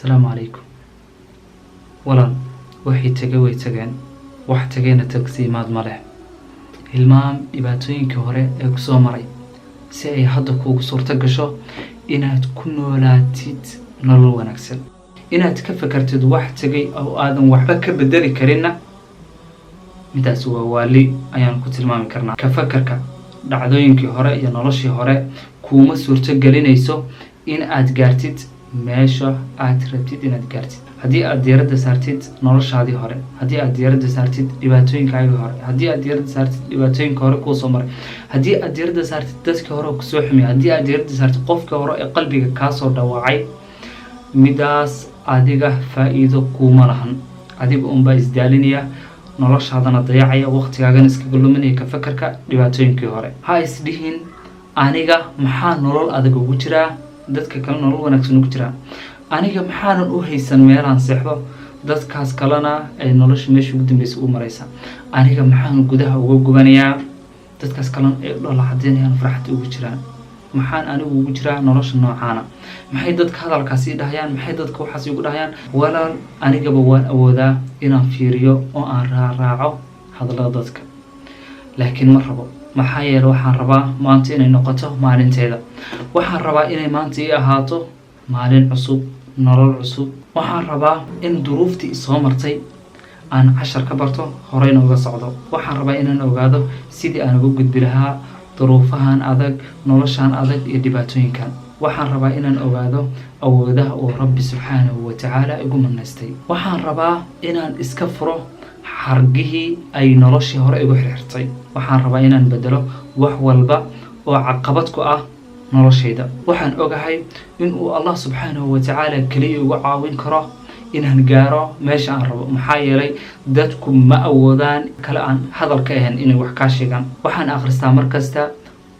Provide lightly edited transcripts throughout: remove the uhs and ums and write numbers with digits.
Asalaamu calaykum, walaal. Waxay tegay way tageen, wax tageyna tagsiimaad ma leh. Hilmaam dhibaatooyinkii hore ee kusoo maray si ay hadda kuugu suurto gasho inaad ku noolaatid nolol wanaagsan. Inaad ka fakartid wax tegay oo aadan waxba ka bedeli karinna, midaas waa waali ayaan ku tilmaami karnaa. Ka fakarka dhacdooyinkii hore iyo noloshii hore kuuma suurto gelinayso in aad gaartid meesha aad rabtid inaad gaartid. Haddii aad diiradda saartid noloshaadii hore, haddii aad diiradda saartid dhibaatooyinkaagii hore, haddii aad diiradda saartid dhibaatooyinka hore kuu soo maray, haddii aad diiradda saartid dadkii hore kusoo xumiyay, haddii aad diiradda saartid qofkii hore ee qalbiga kaasoo dhaawacay, midaas adiga faa-iido kuuma lahan. Adiga unbaa isdaalinaya, noloshaadana dayacaya, waqtigaagana iskaga luminaya ka fakarka dhibaatooyinkii hore. Ha isdhihin, "Aniga maxaa nolol adag ugu jiraa? Dadka kale nolol wanaagsan ugu jiraa. Aniga maxaanan u haysan meelaan seexdo? Dadkaas kalena ay nolosha meesha ugu dambeysa u maraysa. Aniga maxaan gudaha uga gubanayaa? Dadkaas kalena ay dhoola cadeynayaan, farxad ugu jiraan. Maxaan anigu ugu jiraa nolosha noocaana? Maxay dadka hadalkaas ii dhahayaan? Maxay dadka waxaas igu dhahayaan?" Walaal, anigaba waan awoodaa inaan fiiriyo oo aan raaraaco hadallada dadka, laakiin ma rabo. Maxaa yeele, waxaan rabaa maanta inay noqoto maalinteeda. Waxaan rabaa inay maanta ii ahaato maalin cusub, nolol cusub. Waxaan rabaa in duruuftii isoo martay aan cashar ka barto, horeyna uga socdo. Waxaan rabaa inaan ogaado sidii aan uga gudbi lahaa duruufahan adag, noloshan adag iyo dhibaatooyinkan. Waxaan rabaa inaan ogaado awoodaha uu Rabbi subxaanahu wa tacaala igu manaystay. Waxaan rabaa inaan iska furo xargihii ay noloshii hore igu xirxirtay. Waxaan rabaa inaan bedelo wax walba oo caqabad ku ah noloshayda. Waxaan ogahay in uu Allah subxaanahu wa tacaala keliya igu caawin karo inaan gaaro meesha aan rabo, maxaa yeelay dadku ma awoodaan kale aan hadal ka ahayn inay wax kaa sheegaan. Waxaan akhristaa mar kasta: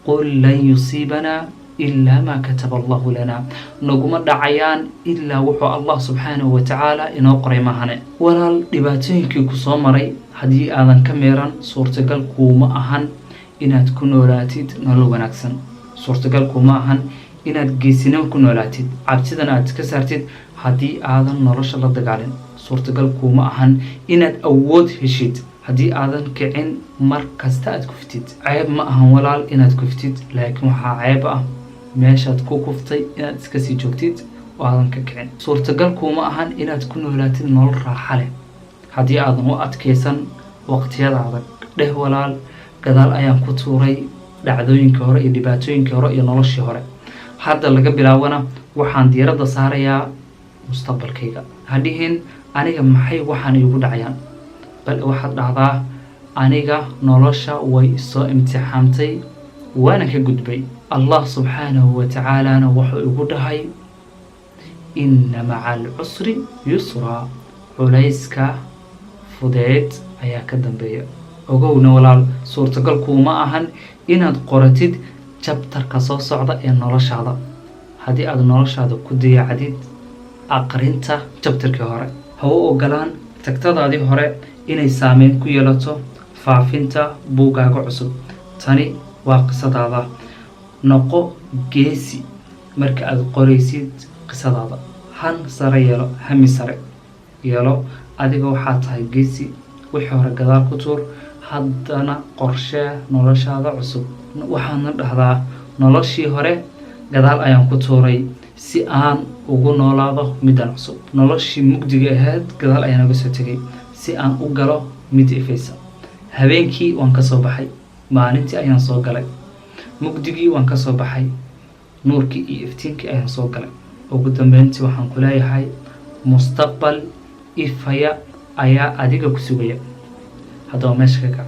"قل لن يصيبنا إلا ما كتب الله لنا." Naguma dhacayaan ilaa wuxuu Allah subxaanahu wa tacaala inoo qoray maahane. Walaal, dhibaatooyinkii ku soo maray haddii aadan ka meeran, suurtagal kuuma ahan inaad ku noolaatid nolol wanaagsan. Suurtagal kuuma ahan inaad geesinimo ku noolaatid, cabsidana aad iska saartid haddii aadan nolosha la dagaalin. Suurtagal kuuma ahan inaad awood heshid haddii aadan kicin mar kasta aad kuftid. Ceeb ma ahan, walaal, inaad kuftid, laakiin waxaa ceeb ah meeshaad ku kuftay inaad iska sii joogtid oo aadan ka kicin. Suurtagal kuuma ahan inaad ku noolaatid nolol raaxa leh haddii aadan u adkaysan waqtiyada adag. Dheh, "Walaal, gadaal ayaan ku tuuray dhacdooyinkii hore iyo dhibaatooyinkii hore iyo noloshii hore. Hadda laga bilaabana waxaan diiradda saarayaa mustaqbalkayga." Ha dhihin, "Aniga maxay waxaan iigu dhacayaan?" Bal waxaad dhahdaa, "Aniga nolosha way isoo imtixaamtay, waana ka gudbay. Allah subxaanahu wa tacaalana wuxuu igu dhahay: 'إن مع العسر يسرا.' Culayska fudeed ayaa ka dambeeya." Ogowna, walaal, suurtagal kuuma ahan inaad qoratid chapterka soo socda ee noloshaada haddii aad noloshaada ku dayacdid aqrinta chapterkii hore. Ha u ogolaan tagtadaadii hore inay saameyn ku yeelato faafinta buuggaaga cusub. Tani waa qisadaada. Noqo geesi marka aad qoraysid qisadaada. Han sare yeelo, hami sare yeelo. Adiga waxaa tahay geesi. Wixii hore gadaal ku tuur, haddana qorshee noloshaada cusub. Waxaadna dhahdaa, "Noloshii hore gadaal ayaan ku tuuray si aan ugu noolaado middan cusub. Noloshii mugdiga ahayd gadaal ayaan uga soo tegay si aan u galo midda ifaysa. Habeenkii waan ka soo baxay, maalintii ayaan soo galay. Mugdigii waan ka soo baxay, nuurkii iyo iftiinkii ayaan soo galay." Ugu dambeyntii, waxaan ku leeyahay, mustaqbal ifaya ayaa adiga ku sugaya. Haddaba meesha ka kac.